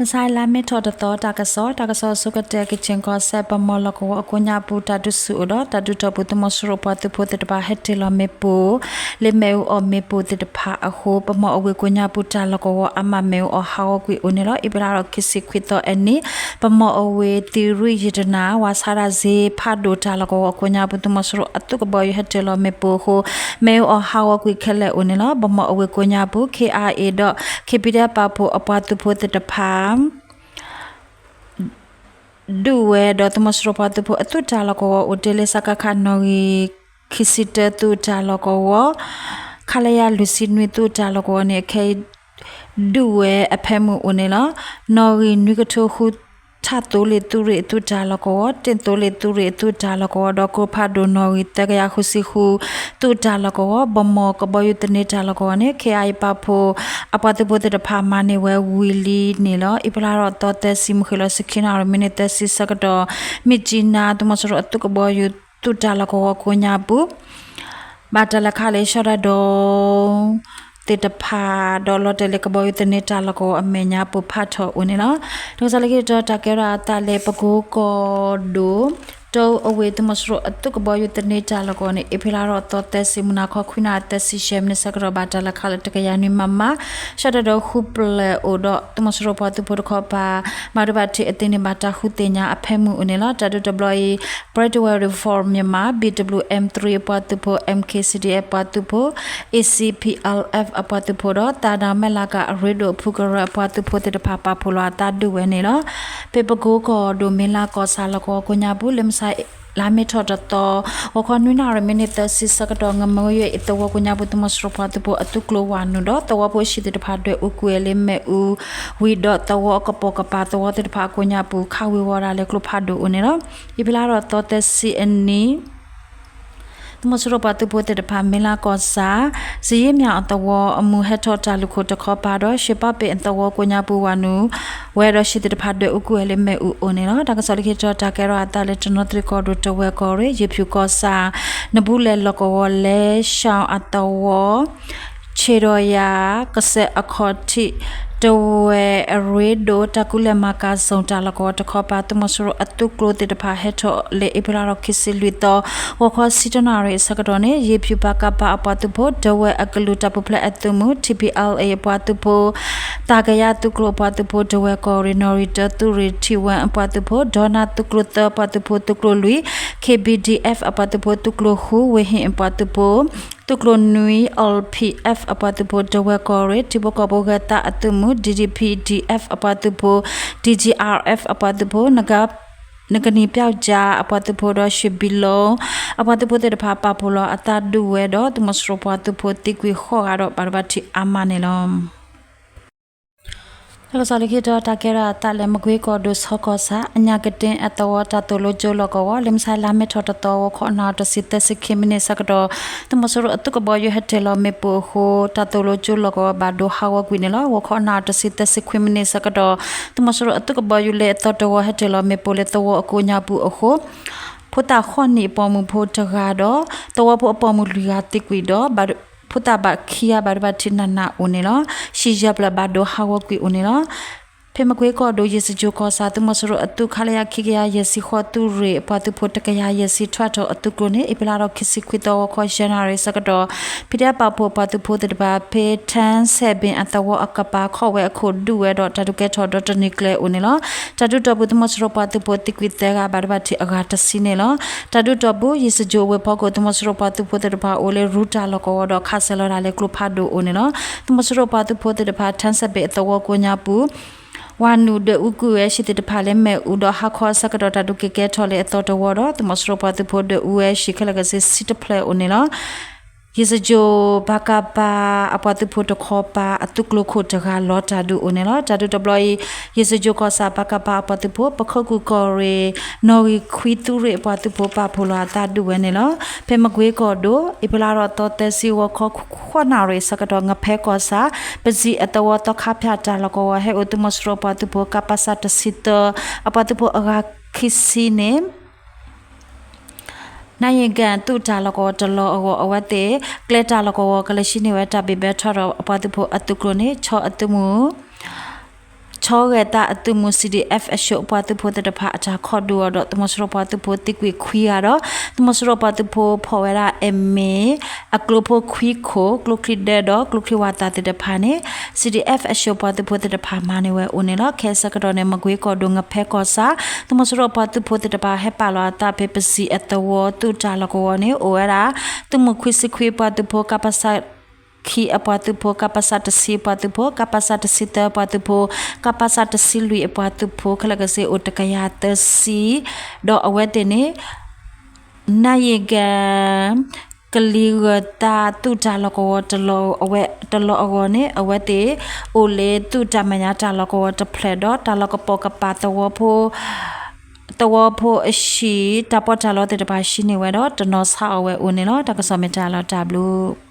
မုၢ်ဆါလါမ့ၤထီၣ်တသီ တၢ်ကစီၣ်, တၢ်ကစီၣ်အဆိကတၢၢ် ကချင်ကီၢ်စဲၣ် ပမီၢ်လီၢ်ကဝီၤအကိးညါပူၤ တၢ်ဒုးဆူၣ်အိၣ်ဒီး တၢ်ဒုးတီၢ်ပူၤ သုးမီၤစိရိၤပှၤသုးဖိသ့ၣ်တဖၣ် ဟဲတ့ၢ်လီၤမ့ၣ်ပိၢ် လၢမ့ၣ်အူအီၣ်မ့ၣ်ပိၢ်သ့ၣ်တဖၣ်အဃိ ပမီၢ်အဝ့ၢ်ကိးညါပူၤ တၢ်လီၢ်ကဝီၤအါမး မ့ၣ်အူအီၣ်ဟးဂီၤကွံာ်အိၣ်န့ၣ်လီၤ. အ့ဖြ့လါထီၣ်ခံဆံခွံသီအနံၤ ပမီၢ်အဝ့ၢ်သံၣ်ရံၣ်ယတနၣ် ဝးဆါဒၣ်စ့ဖးဒိၣ် တၢ်လီၢ်ကဝီၤအကိးညါပူၤ သုးမီၤစိရိၤအသုးကဘီယူၤ ဟဲတ့ၢ်လီၤမ့ၣ်ပိၢ်အဃိ မ့ၣ်အူအီၣ်ဟးဂီၤကွံာ်ခဲလၢာ်အိၣ်န့ၣ်လီၤ. ပမီၢ်အဝ့ၢ်ကိးညါပူၤ ခ့အါအ့ဒီး ခ့ပံဒဲပာ်ဖှိၣ် အပှၤသုးဖိသ့ၣ်တဖၣ် ဒုးဝဲဒီး သုးမီၤစိရိၤပှၤသုးဖိအသုးတၢ်လီၢ်ကဝီၤ အိၣ်တ့ၢ်လၢ စကခ နီၣ်ဂံၢ်ခံဆံတၢ သုးတၢ်လီၢ်ကဝီၤ ခလရ လွံၢ်ဆံနွံ သုးတၢ်လီၢ်ကဝီၤန့ၣ် အခဲအံၤ ဒုးဝဲအဖၢမုၢ်အိၣ်န့ၣ်လီၤ. နီၣ်ဂံၢ်နွံကထိဃု ထးသိလ့ၣ်သုးရ့ၣ်အသုးတၢ်လီၢ်ကဝီၤ တ့ၢ်သိလ့ၣ်သုးရ့ၣ်အသုးတၢ်လီၢ်ကဝီၤ ဒီးကျိဖးဒိၣ် နီၣ်ဂံၢ်သၢကယၤဃုဆံဃု သုးတၢ်လီၢ်ကဝီၤ ပမီၢ်ကဘီယူၤသန့တၢ်လီၢ်ကဝီၤန့ၣ် ခ့အါအ့ပာ်ဖှိၣ် အပှၤသုးဖိသ့ၣ်တဖၣ် မၤန့ၢ်ဝဲဝံၤလံန့ၣ်လီၤ. အ့ဖြ့လါထီၣ်သီသၢဆံ မုၢ်ဃ့ၢ်လီၤ ဆံခံနၣ်ရံၣ် မံးနံးသၢဆံဆၢကတီၢ် မ့ၢ်ကၠံနါ သုးမီၤစိရိၤအသုးကဘီယူၤ သုးတၢ်လီၢ်ကဝီၤကိးညါပူၤ ဘၣ်တၢ်လဲၤခးလၢ ဆှီတၢ်ဒီသ့ၣ်တဖၣ် ဒီးလီၤတဲာ်လၢကဘီယူၤသန့တၢ်လီၢ်ကဝီၤအမဲာ်ညါ ပိၢ်ဖးထီၣ်အိၣ်န့ၣ်လီၤ. တၢ်ကစီၣ်လၢခံတတီၤ တၢ်ကဲထီၣ်အသးလၢ ပကိကီၢ်ဒိၣ် တၢအဝ့ၢ် သုးမီၤစိရိၤအသုးကဘီယူၤသန့တၢ်လီၢ်ကဝီၤန့ၣ် အ့ဖြ့လါထီၣ်သီသၢဆံ မုၢ်နၤခီ ခွံနၣ်ရံၣ်သၢဆံယဲၢ်မံးနံးဆၢကတီၢ် ဘၣ်တၢ်လဲၤခးလၢတကယၤနွံမမ ဆှၢတၢ်ဒီးဃုပျဲၢ်အိၣ်ဒီး သုးမီၤစိရိၤပှၤသုးဖိတခီပၤ ဘၣ်ဒိဘၣ်ထံးအသးန့ၣ် ဘၣ်တၢ်ဃုသ့ၣ်ညါအဖၢမုၢ်အိၣ်န့ၣ်လီၤ. တၢ်ဒုးတဘျီအံၤ Brightwell Reform Myanmar, B W M three အပှၤသုးဖိ, M K C D F ပှၤသုးဖိ, A C P L F အပှၤသုးဖိဒီး သးဒီမဲၢ်လးကၤအရ့ဒိၣ်အဖုကရၢအပှၤသုးဖိသ့ၣ်တဖၣ် ပာ်ဖှိၣ်လီၤအသးဒုးဝဲန့ၣ်လီၤ. ဖဲပကိကီၢ်ဒိၣ် မ့ၢ်လါကီၢ်ဆၣ်လီၢ်ကဝီၤကိးညါပူၤ လၢမုၢ်ဆါ လါမ့ၤထီၣ်တသီ ဂီၤခီနွံနၣ်ရံၣ် မံးနံးသၢဆံဆၢကတီၢ် ငမၢယွဲအံၤ သဝီကိးညါပူၤ သုးမီၤစိရိၤပှၤသုးဖိအသုးကျိၤဝၤနုာ်ဒီး သဝီဖိအဟံၣ်သ့ၣ်တဖၣ် ဒွဲၣ်အူကွံာ်ဝဲလၢမ့ၣ်အူ ဝံၤဒီးသဝီအကပိာ်ကပၤသဝီသ့ၣ်တဖၣ်အကိးညါပူၤ ခးဝ့ၤဝီၤဒၣ်လၢကျိဖးဒိၣ်အိၣ်န့ၣ်လီၤ. အ့ဖြ့လါထီၣ်သီသၢဆံအနံၤ သုးမီၤစိရိၤပှၤသုးဖိသ့ၣ်တဖၣ် မ့ၢ်လါကီၢ်ဆၣ် စယ့မၠၣ်အသဝီအမူဟဲထီၣ်တၢ်လုၢ်ခိၣ်တခီပၤဒီး ရှ့ပီပ့ၣ်အသဝီကိးညါပူၤဝၤနုာ်ဝဲဒီး ဟံၣ်သ့ၣ်တဖၣ်ဒွဲၣ်အူကွံာ်ဝဲလၢမ့ၣ်အူအိၣ်န့ၣ်လီၤ. တၢ်ကစီၣ်လၢခံတတီၤ တၢ်ကဲထီၣ်အသးလၢ တနီသရံၣ်ကီၢ်ဒိၣ် တဝဲၢ်ကီၢ်ရ့ၣ် ယ့ၣ်ဖၠူၣ်ကီၢ်ဆၣ် နဘူးလဲၢ်လီၢ်ကဝီၤ လဲၡီၣ်အသဝီ ဆ့ၣ်ဒီးယၤ ကစၢၢ်အခီၣ်ထံး တဝဲၢ်အရ့ဒိၣ် တၢ်ကူလဲၢ်မၤကၤစိၣ်တၢ်လီၢ်ကဝီၤတခီပၤ သုးမီၤစိရိၤအသုးကျိၤသ့ၣ်တဖၣ် ဟဲထီၣ်လၢအ့ဖြ့လါထီၣ်ခံဆံလွံၢ်သီ ဂီၤခီဆံတနၣ်ရံၣ်အဆၢကတီၢ်န့ၣ် ယ့ၣ်ဖၠူၣ်ပၣ်ကပၤအပှၤသုးဖိ တဝဲၢ်အကလုာ်တၢ်ပူၤဖျဲးအသုးမုၢ် T P L A အပှၤသုးဖိ သးကယၤသုးကျိၤအပှၤသုးဖိ တဝဲၢ်ကီၢ်ရ့ၣ် နီၣ်ရံၣ်တၢ သုးရ့ၣ်ထံဝၢၣ်အပှၤသုးဖိ ဒီနၢ်သုးကျိၤသၢအပှၤသုးဖိ သုးကျိၤလွံၢ် K B D F အပှၤသုးဖိ သုးကျိၤဃု ဝ့ၢ်ဟ့ၣ်အပှၤသုးဖိ သုးကျိၤနွံ L P F အပှၤသုးဖိ တဝဲၢ်ကီၢ်ရ့ၣ် ထံဖိကီၢ်ဖိဂဲၤသးအသုးမုၢ် D D P D F အပှၤသုးဖိ D G R F အပှၤသုးဖိ နကနံၣ်ပျီကၠါအပှၤသုးဖိဒီး ရှ့ၣ်ဘံလိ အပှၤသုးဖိသ့ၣ်တဖၣ် ပာ်ဖှိၣ်လီၤအသးဒုးဝဲဒီး သုးမီၤစိရိၤပှၤသုးဖိသံကွံာ်ဃိးဂၤဒီး ဘၣ်ဒိဘၣ်ထံးအါမးန့ၣ်လီၤ. တၢ်ကစီၣ်လၢခံတတီၤ တၢ်ကဲထီၣ်အသးလၢ မကွ့ကီၢ်ဒိၣ် ဆီကီၢ်ဆၣ် အညၣ်ကတ့အသဝီ တၢ်သိၣ်လိကၠိလီၢ်ကဝီၤ လၢမုၢ်ဆါလါမ့ၤထီၣ်တသီ ဂီၤခီနၣ်ရံၣ်တဆံသၢဆံခံမံးနံးဆၢကတီၢ် သုးမီၤစိရိၤအသုးကဘီယူၤဟဲတ့ၢ်လီၤမ့ၣ်ပိၢ်အဃိ တၢ်သိၣ်လိကၠိလီၢ်ကဝီၤဘၣ်ဒိဟးဂီၤကွံာ်န့ၣ်လီၤ. ဂီၤခီနၣ်ရံၣ်တဆံသၢဆံခွံမံးနံးဆၢကတီၢ် သုးမီၤစိရိၤအသုးကဘီယူၤလၢအသီတဝီဟဲတ့ၢ်လီၤမ့ၣ်ပိၢ်လၢသဝီအကိးညါပူၤအဃိ ဖိသၣ်ဃိးနံၣ်အပိာ်မုၣ်ဖိတဂၤဒီး သဝီဖိအပိာ်မုၣ်လွံၢ်ဂၤသံကွံာ်ဒီး ဖိသၣ်ဘၣ်ခံဂၤဘၣ်ဒိဘၣ်ထံးနးနးအိၣ်န့ၣ်လီၤ. ဟံၣ်ယဲၢ်ဖျၢၣ်ဘၣ်ဒိဟးဂီၤကွံာ်အိၣ်န့ၣ်လီၤ. ဖဲမကွ့ကီၢ်ဒိၣ် ယ့ၣ်စကြိၣ်ကီၢ်ဆၣ် သုးမီၤစိရိၤအသုး ခလရ ခံကယၤယဲၢ်ဆံဃိး သုးရ့ၣ်အပှၤသုးဖိ တကယၤယဲၢ်ဆံ ထွဲထီၣ်အသုးကျိၤန့ၣ် အ့ဖြ့လါထီၣ်ခံဆံခွံသီ ဂီၤခီယဲၢ်နၣ်ရံၣ်ဆၢကတီၢ် ဖံးဒဲးပာ်ဖှိၣ်ပှၤသုးဖိသ့ၣ်တဖၣ် ဖဲထၢၣ်စဲၣ်ဘ့ၣ်အသဝီအကပၤ ခီၣ်ဝဲအခိၣ်ဒုးဝဲဒီးတၢ်ဒုးကဲထီၣ်ဒီးတနံၤကျဲအိၣ်န့ၣ်လီၤ. တၢ်ဒုးတီၢ်ပူၤ သုးမီၤစိရိၤပှၤသုးဖိသံကွံာ်သၢဂၤ ဘၣ်ဒိဘၣ်ထံးအဂၤတဆံန့ၣ်လီၤ. တၢ်ဒုးတီၢ်ပူၤ ယ့ၣ်စကြိၣ်ဝ့ၢ်ဖီခိၣ် သုးမီၤစိရိၤပှၤသုးဖိသ့ၣ်တဖၣ်အိၣ်လၢရူတၢ်လီၢ်ကဝီၤဒီး ခးစဲးလီၤတၢ်လၢကျိဖးဒိၣ်အိၣ်န့ၣ်လီၤ. သုးမီၤစိရိၤပှၤသုးဖိသ့ၣ်တဖၣ် ထၢၣ်စဲၣ်ဘ့ၣ်အသဝီကိးညါပူၤ ဝၤနုာ်ဒွဲၣ်အူကွံာ်ဝဲဟံၣ်သ့ၣ်တဖၣ်လၢမ့ၣ်အူဒီး ဟါခီအဆၢကတီၢ်တၢ်ဒုးက့ၤကဲထီၣ်လၢအသီတဝီဒီး သုးမီၤစိရိၤပှၤသုးဖိဒွဲၣ်အူဝဲဟံၣ်ခဲလၢာ်ခဲဆ့ဆံတဖျၢၣ်အိၣ်န့ၣ်လီၤ. ယ့ၣ်စကြိၣ် ပကဖ အပှၤသုးဖိတခီပၤ အသုးကျိၤခိၣ်တဂၤလီၤတၢ်ဒုးအိၣ်န့ၣ်လီၤ. တၢ်ဒုးတဘျီအံၤ ယ့ၣ်စကြိၣ်ကီၢ်ဆၣ် ပကဖ အပှၤသုးဖိ ပခိၣ်ကူၣ်ကီၢ်ရ့ၣ် နီၣ်ဂံၢ်ခွံသုးရ့ၣ်အပှၤသုးဖိ ပာ်ဖှိၣ်လီၤအသးဒုးဝဲန့ၣ်လီၤ. ဖဲမကွ့ကီၢ်ဒိၣ် အ့ဖြ့လါထီၣ်သီသၢဆံ ဂီၤခီဃိးနၣ်ရံၣ်ဆၢကတီၢ် ငဖဲကီၢ်ဆၣ် ပစံၣ်အသဝီသီခါဖၠၣ်တၢ်လီၢ်ကဝီၤ ဟဲအိၣ်သုးမီၤစိရိၤပှၤသုးဖိ ကပစ တဆံသၢ အပှၤသုးဖိအဂၤခံဆံန့ၣ် နါယံၤကၣ်သုးတၢ်လီၢ်ကဝီၤတလီၢ်အဂီၢ် အဝဲသ့ၣ် ကျဲတၢ်လီၢ်ကဝီၤ ကလဲၤဆှၢန့ၢ်ဝဲတၢ်ဘံၣ်ဘၢထီၣ်ဒီးအပှၤသုးဖိအသုးကျိၤန့ၣ် ဆီအသုးမုၢ် ဆီဂဲၤတၢ်အသုးမုၢ် CDF အၡိၣ်ပှၤသုးဖိသ့ၣ်တဖၣ်အတၢ်ခီၣ်ဒုးအီၤဒီး သုးမီၤစိရိၤပှၤသုးဖိသံကွံာ်ခွံဂၤဒီး သုးမီၤစိရိၤပှၤသုးဖိဖီၣ်ဝဲဒၣ် MA အကျိဖိခွံခိၣ် ကျိချံဒၢဒီးကျိချံဝးသးသ့ၣ်တဖၣ်န့ၣ် CDF အၡိၣ်ပှၤသုးဖိသ့ၣ်တဖၣ်မၤန့ၢ်ဝဲအိၣ်န့ၣ်လီၤ. ခဲအံၤဆၢကတီၢ်န့ၣ် မကွ့ကီၢ်ဒိၣ် ငဖဲကီၢ်ဆၣ် သုးမီၤစိရိၤပှၤသုးဖိသ့ၣ်တဖၣ်ဟဲပာ်လီၤအသးဖဲပစံးအသဝီ သုးတၢ်လီၢ်ကဝီၤန့ၣ် အိၣ်ဝဲဒၣ် သုးမုၢ်ခွံဆံခွံပှၤသုးဖိ ကပစ ခံအပှၤသုးဖိ ကပစ တဆံအပှၤသုးဖိ ကပစ တဆံသၢအပှၤသုးဖိ ကပစ တဆံလွံၢ်အပှၤသုးဖိ ခဲလၢာ်ခဲဆ့အိၣ်တကယၤသၢဆံ ဒီးအဝဲသ့ၣ်န့ၣ် နၢယ့ၣ်ကၣ် ကလံၤဂၢၢ်တၢ်သုးတၢ်လီၢ်ကဝီၤတလီၢ်အဂီၢ်န့ၣ် အဝဲသ့ၣ်အိၣ်လၢသုးတၢ်မဲာ်ညါတၢ်လီၢ်ကဝီၤတဖျၢၣ်ဒီး တၢ်လီၢ်ကပိာ်ကပၤ သဝီဖိအဟံၣ် တၢ်ပီးတၢ်လီသ့ၣ်တဖၣ်ဟံးန့ၢ်ဝဲဒီး တနီၤဆါအီၤဝဲအိၣ်န့ၣ်လီၤ. တၢ်ကစီၣ်မ့ၢ်တၢ်လီၤတၢ်ဘျုး